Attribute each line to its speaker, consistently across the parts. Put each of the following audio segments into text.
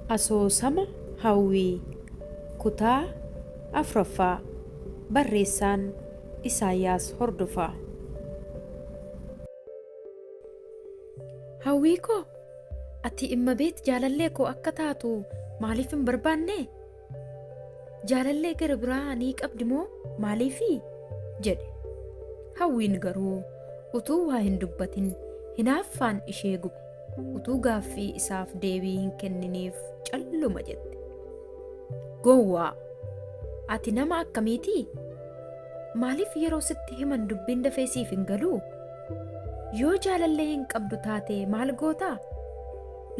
Speaker 1: Asoosama Hawwii Kutaa 4ffaa Barreessaan Isaayyaas Hordofaa. Hawwii koo! Ati Immabeet jaalallee koo akka taatu maaliif hin barbaanne? Jaalallee gara biraa ni qabdi moo maaliifi? jedhe. Hawwiin garuu utuu waa hin dubbatin hinaaffaan ishee gube. Utuu gaaffii isaaf deebii hin kenniniif calluma jette. Gowwaa! Ati nama akkamiitii? Maaliif yeroo sitti himan dubbiin dafee siif hin galuu? Yoo jaalallee hin qabdu taate maal gootaa?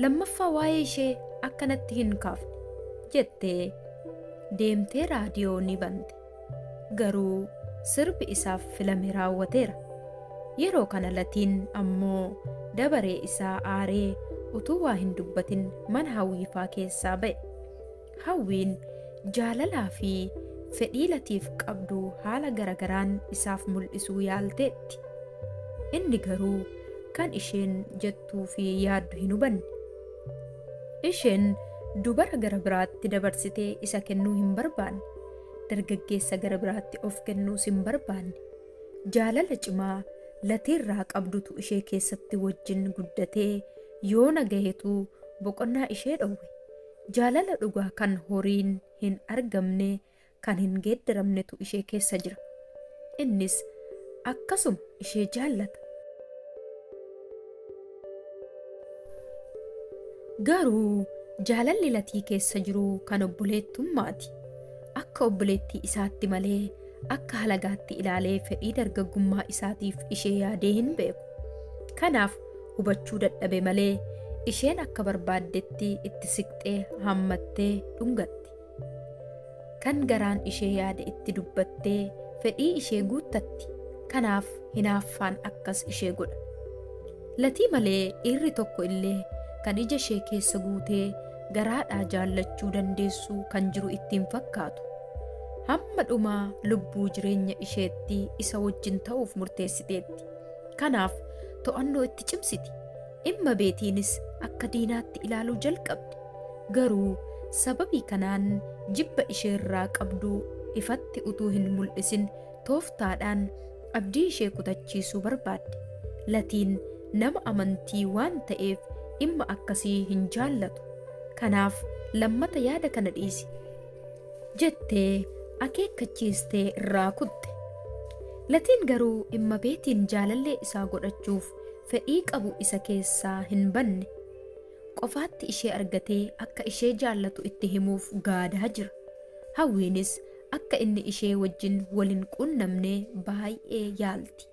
Speaker 1: Lammaffaa waa'ee ishee akka natti hin kaafne jettee deemtee raadiyoo ni bante. Garuu sirbi isaaf filame raawwateera. Yeroo kana Latiin ammoo dabaree isaa aaree utuu waa hin dubbatin mana Hawwiifaa keessaa ba'e. Hawwiin jaalalaa fi fedhii Latiif qabdu haala garagaraan isaaf mul'isuu yaalteetti. Inni garuu kan isheen jettuu fi yaaddu hin hubanne. Isheen dubara gara biraatti dabarsitee isa kennuu hin barbaanne. Dargaggeessa gara biraatti of kennuus hin barbaanne. Jaalala cimaa Latiirraa qabdutu ishee keessatti wajjin guddatee yoona gahetu boqonnaa ishee dhowwe. Jaalala dhugaa kan horiin hin argamne, kan hin geeddaramnetu ishee keessa jira. Innis akkasuma ishee jaallata. Garuu jaalalli Latii keessa jiru kan obboleettummaati. Akka obboleettii isaatti malee akka halagaatti ilaalee fedhii dargaggummaa isaatiif ishee yaadee hin beeku. Kanaaf hubachuu dadhabe malee isheen akka barbaaddetti itti siqxee haammattee dhungatti. Kan garaan ishee yaade itti dubbattee fedhii ishee guuttatti. Kanaaf hinaaffaan akkas ishee godha. Latii malee dhiirri tokko illee kan ija ishee keessa guutee garaadhaa jaallachuu dandeessu kan jiru itti hin fakkaatu. Hamma dhuma lubbuu jireenya isheetti isa wajjin ta'uuf murteessiteetti. Kanaaf to'annoo itti cimsiti. Immabeetiinis akka diinaatti ilaaluu jalqabde. Garuu sababii kanaan jibba isheerraa qabdu ifatti utuu hin mul'isin tooftaadhaan abdii ishee kutachiisuu barbaadde. Latiin nama amantii waan ta'eef dhimma akkasii hin jaallatu. Kanaaf lammata yaada kana dhiisi. jettee akeekkachiistee irraa kutte. Latiin garuu Immabeetiin jaalallee isaa godhachuuf fedhii qabu isa keessaa hin banne. Qofaatti ishee argatee akka ishee jaallatu itti himuuf gaadaa jira. Hawwiinis akka inni ishee wajjin wal hin quunnamne baay'ee yaalti.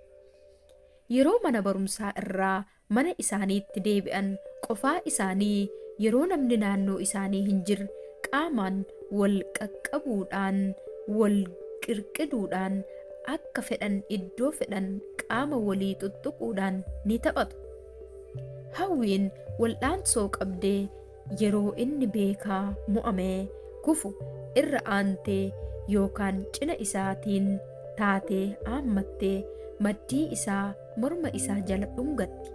Speaker 1: Yeroo mana barumsaa irraa mana isaaniitti deebi'an qofaa isaanii yeroo namni naannoo isaanii hin jirre qaamaan wal qaqqabuudhaan, wal qirqiduudhaan, akka fedhan iddoo fedhan qaama walii xuxxuquudhaan ni taphatu. Hawwiin wal'aansoo qabdee yeroo inni beekaa mo'amee kufu irra aantee yookaan cina isaatiin taatee aammattee maddii isaa morma isaa jala dhungatti.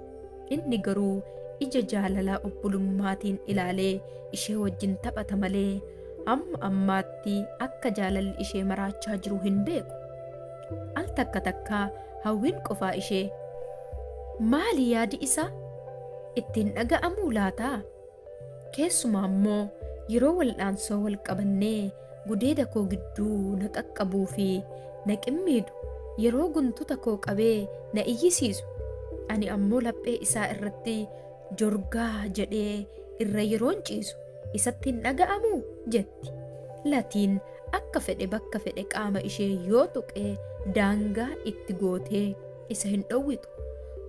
Speaker 1: Inni garuu ija jaalalaa obbolummaatiin ilaalee ishee wajjin taphata malee hamma ammaatti akka jaalalli ishee maraachaa jiru hin beeku. Al takka takka Hawwiin qofaa ishee maali yaadi isaa? Itti hin dhaga'amuu laata? Keessumaa immoo yeroo wal'aansoo wal qabannee gudeeda koo gidduu na qaqqabuu fi na qimmiidu, yeroo guntuta koo qabee na iyyisiisu, ani ammoo laphee isaa irratti jorgaa jedhee irra yeroon ciisu isatti hin dhaga'amuu? jetti. Latiin akka fedhe bakka fedhe qaama ishee yoo tuqe daangaa itti gootee isa hin dhowwitu.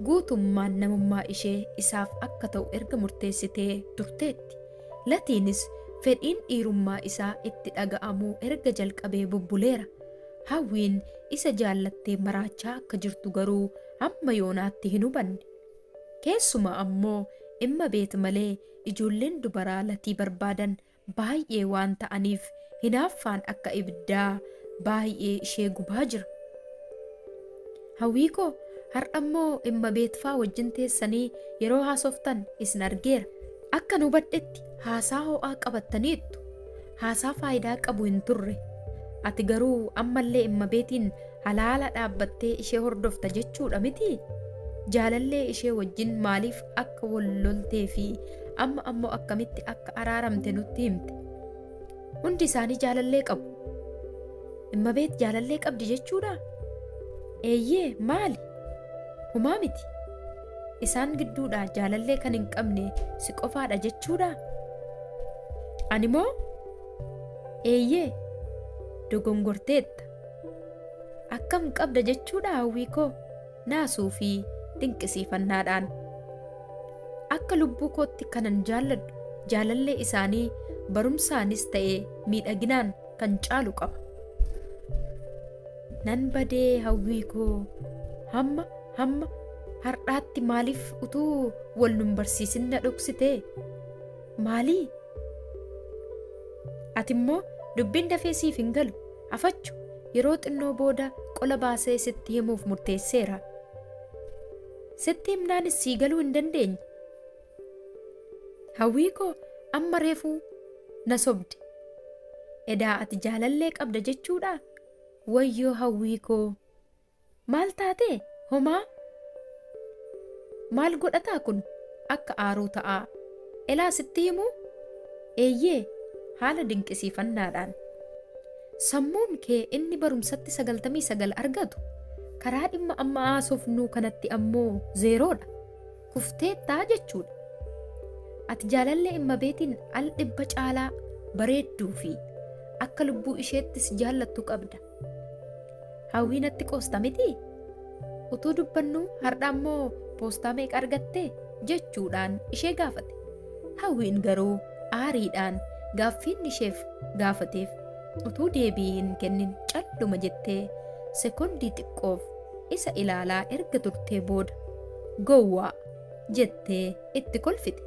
Speaker 1: Guutummaan namummaa ishee isaaf akka ta'u erga murteessitee turteetti. Latiinis fedhiin dhiirummaa isaa itti dhaga'amuu erga jalqabee bubbuleera. Hawwiin isa jaallattee maraachaa akka jirtu garuu hamma yoonaatti hin hubanne. Keessumaa ammoo Immabeet malee ijoolleen dubaraa Latii barbaadan baay'ee waan ta'aniif hinaaffaan akka ibiddaa baay'ee ishee gubaa jira. Hawwii koo har'a immoo Immabeetfaa wajjin teessanii yeroo haasoftan isin argeera. Akka nu hubadhetti haasaa ho'aa qabattaniittu. Haasaa faayidaa qabu hin turre. Ati garuu ammallee Immabeetiin halaala dhaabbattee ishee hordofta jechuudha mitii? Jaalallee ishee wajjin maaliif akka wal loltee fi amma ammoo akkamitti akka araaramte nutti himte. Hundi isaanii jaalallee qabu. Immabeet jaalallee qabdi jechuudha? Eeyyee, maali? Humaa miti. Isaan gidduudhaa jaalallee kan hin qabne si qofaadha jechuudha? Ani moo? Eeyyee, dogongorteetta. Akkam qabda jechuudha Hawwii koo? Naasuu fi dinqisiifannaadhaan. Akka lubbuu kootti kanan jaalladhu jaalallee isaanii barumsaanis ta'ee miidhaginaan kan caalu qaba. Nan badee Hawwii koo, hamma hamma har'aatti maaliif utuu wal nun barsiisin na dhoksitee? Maalii? Ati immoo dubbiin dafee siif hin galu. Afachu yeroo xinnoo booda qola baasee sitti himuuf murteesseera. Sitti himnaanis sii galuu hin dandeenye. Hawwii koo, amma reefuu na sobde. Edaa ati jaalallee qabda jechuudhaa? Wayyoo Hawwii koo! Maal taatee? Homaa? Maal godhataa kun? Akka aaruu ta'aa. Elaa sitti himuu? Eeyyee, haala dinqisiifannaadhaan. Sammuun kee inni barumsatti 99 argatu, karaa dhimma amma haasofnuu kanatti ammoo zeeroodha. Kufteettaa jechuudha. Ati jaalallee Immabeetiin al 100 caalaa bareedduu fi akka lubbuu isheetti si jaallattu qabda. Hawwii, natti qoosta mitii? Utuu dubbannuu har'a ammoo poostaa meeqa argatte? Jechuudhaan ishee gaafate. Hawwiin garuu aariidhaan gaaffiin isheef gaafateef utuu deebii hin kennin calluma jettee sekondii xiqqoof isa ilaalaa erga turtee booda, "Gowwaa!" jettee itti kolfite.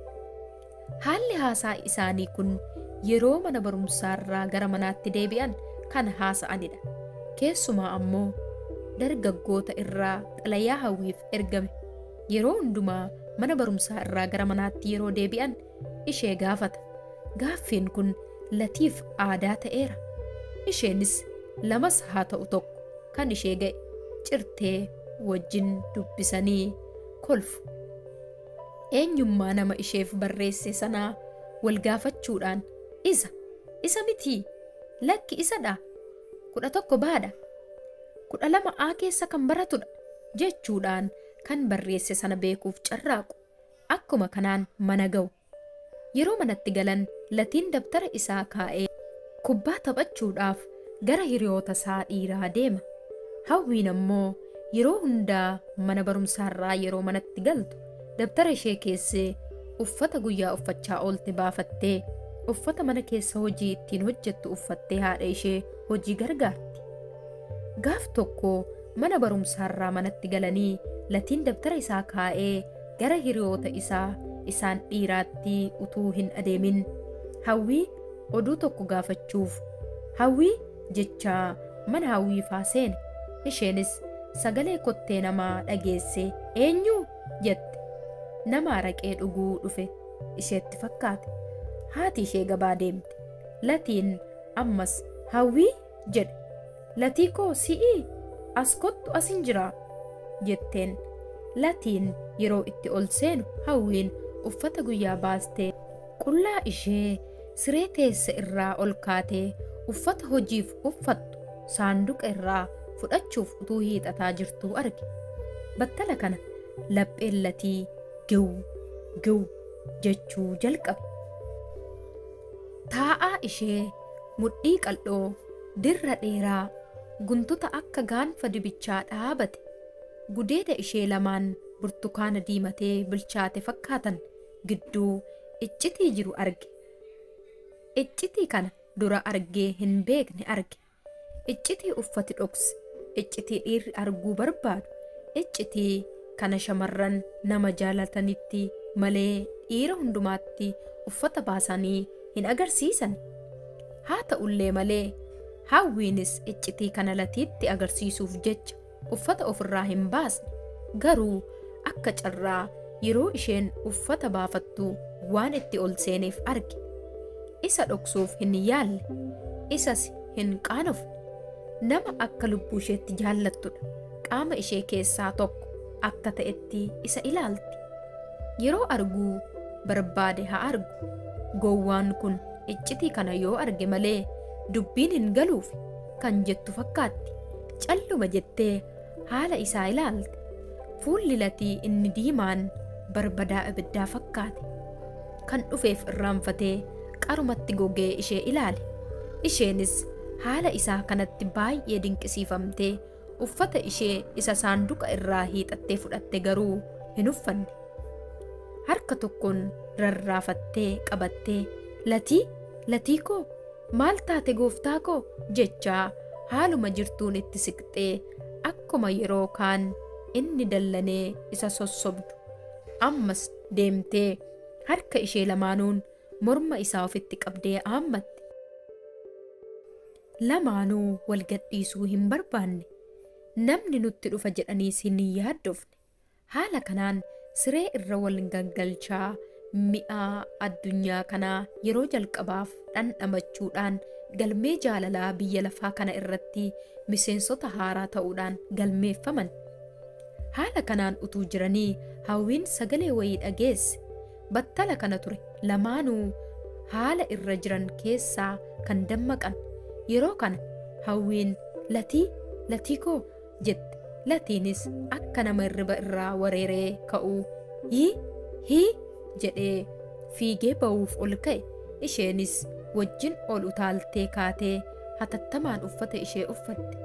Speaker 1: Haalli haasaa isaanii kun yeroo mana barumsaarraa gara manaatti deebi'an kan haasa'anidha. Keessumaa ammoo dargaggoota irraa xalayaa Hawwiif ergame yeroo hundumaa mana barumsaa irraa gara manaatti yeroo deebi'an ishee gaafata. Gaaffiin kun Latiif aadaa ta'eera. Isheenis lamas haa ta'u tokko kan ishee ga'e cirtee wajjin dubbisanii kolfu. Eenyummaa nama isheef barreesse sanaa wal gaafachuudhaan, "Isa, isa mitii? Lakki, isadha. 11 baadha. 12 A keessa kan baratudha," jechuudhaan kan barreesse sana beekuuf carraaqu. Akkuma kanaan mana ga'u. Yeroo manatti galan Latiin dabtara isaa kaa'ee kubbaa taphachuudhaaf gara hiriyoota isaa dhiiraa deema. Hawwiin ammoo yeroo hundaa mana barumsaarraa yeroo manatti galtu dabtara ishee keessee uffata guyyaa uffachaa oolte baafattee uffata mana keessa hojii ittiin hojjettu uffattee haadha ishee hojii gargaarti. Gaaf tokko mana barumsaarraa manatti galanii Latiin dabtara isaa kaa'ee gara hiriyoota isaa isaan dhiiraatti utuu hin adeemin Hawwii oduu tokko gaafachuuf "Hawwii" jechaa mana Hawwiifaa seene. Isheenis sagalee kottee namaa dhageessee, "Eenyu?" jette. Nama araqee dhuguu dhufe isheetti fakkaate. Haati ishee gabaa deemte. Latiin ammas "Hawwii" jedhe. "Latii koo si'ii? As kottu, asin jiraa," jetteen. Latiin yeroo itti ol seenu Hawwiin uffata guyyaa baastee qullaa ishee siree teesse irraa ol kaatee uffata hojiif uffattu saanduqa irraa fudhachuuf utuu hiixataa jirtuu arge. Battala kana lapheen Latii giw giw jechuu jalqabe. Taa'aa ishee, mudhii qal'oo, dirra dheeraa, guntuta akka gaanfa dibichaa dhaabate, gudeeda ishee lamaan burtukaana diimatee bilchaate fakkaatan gidduu iccitii jiru arge. Iccitii kana dura argee hin beekne arge. Iccitii uffati dhokse, iccitii dhiirri arguu barbaadu, iccitii kana shamarran nama jaalatanitti malee dhiira hundumaatti uffata baasanii hin agarsiisani. Haa ta'ullee malee Hawwiinis iccitii kana Latiitti agarsiisuuf jecha uffata ofirraa hin baasne. Garuu akka carraa yeroo isheen uffata baafattu waan itti ol seeneef arge. Isa dhoksuuf hin yaalle, isas hin qaanofne. Nama akka lubbuu isheetti jaallattudha. Qaama ishee keessaa tokko akka ta'etti isa ilaalti. Yeroo arguu barbaade haa argu. Gowwaan kun iccitii kana yoo arge malee dubbiin hin galuufi kan jettu fakkaatti. Calluma jettee haala isaa ilaalte. Fuulli Latii inni diimaan barbadaa ibiddaa fakkaate. Kan dhufeef irraanfatee qarumatti gogee ishee ilaale. Isheenis haala isaa kanatti baay'ee dinqisiifamtee uffata ishee isa saanduqa irraa hiixattee fudhatte garuu hin uffanne. Harka tokkoon rarraafattee qabattee, Latii, Latii koo, maal taate gooftaa koo jechaa haaluma jirtuun itti siqxee akkuma yeroo kaan inni dallanee isa sossobdu ammas deemtee harka ishee lamaanuun morma isaa ofitti qabdee aammatte. Lamaanuu wal gadhiisuu hin barbaanne. Namni nutti dhufa jedhaniis hin yaaddofne. Haala kanaan siree irra wal gangalchaa mi'aa addunyaa kanaa yeroo jalqabaaf dhandhamachuudhaan galmee jaalalaa biyya lafaa kana irratti miseensota haaraa ta'uudhaan galmeeffaman. Haala kanaan utuu jiranii Hawwiin sagalee wayii dhageesse. Battala kana ture lamaanuu haala irra jiran keessaa kan dammaqan. Yeroo kana Hawwiin Latii, Latii koo jette. Latiinis akka nama hirriba irraa wareeree ka'uu hii, hii jedhee fiigee ba'uuf ol ka'e. Isheenis wajjin ol utaaltee kaatee hatattamaan uffata ishee uffatte.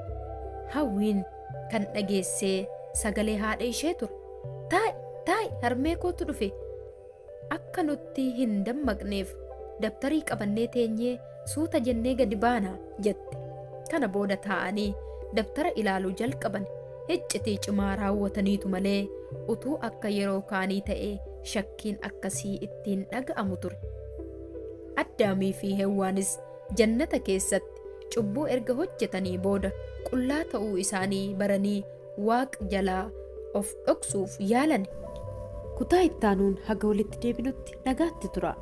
Speaker 1: Hawwiin kan dhageessee sagalee haadha ishee ture. Taa'i, taa'i harmee kootu dhufe. Akka nutti hin dammaqneef dabtarii qabannee teenyee suuta jennee gadi baana jette. Kana booda taa'anii dabtara ilaaluu jalqaban. Hiccitii cimaa raawwataniitu malee utuu akka yeroo kaanii ta'ee shakkiin akkasii ittiin dhaga'amu ture. Addaamii fi Hewwaanis jannata keessatti cubbuu erga hojjetanii booda qullaa ta'uu isaanii baranii Waaq jalaa of dhoksuuf yaalani.
Speaker 2: Kutaa ittaanuun haga walitti deebinutti nagaatti turaa.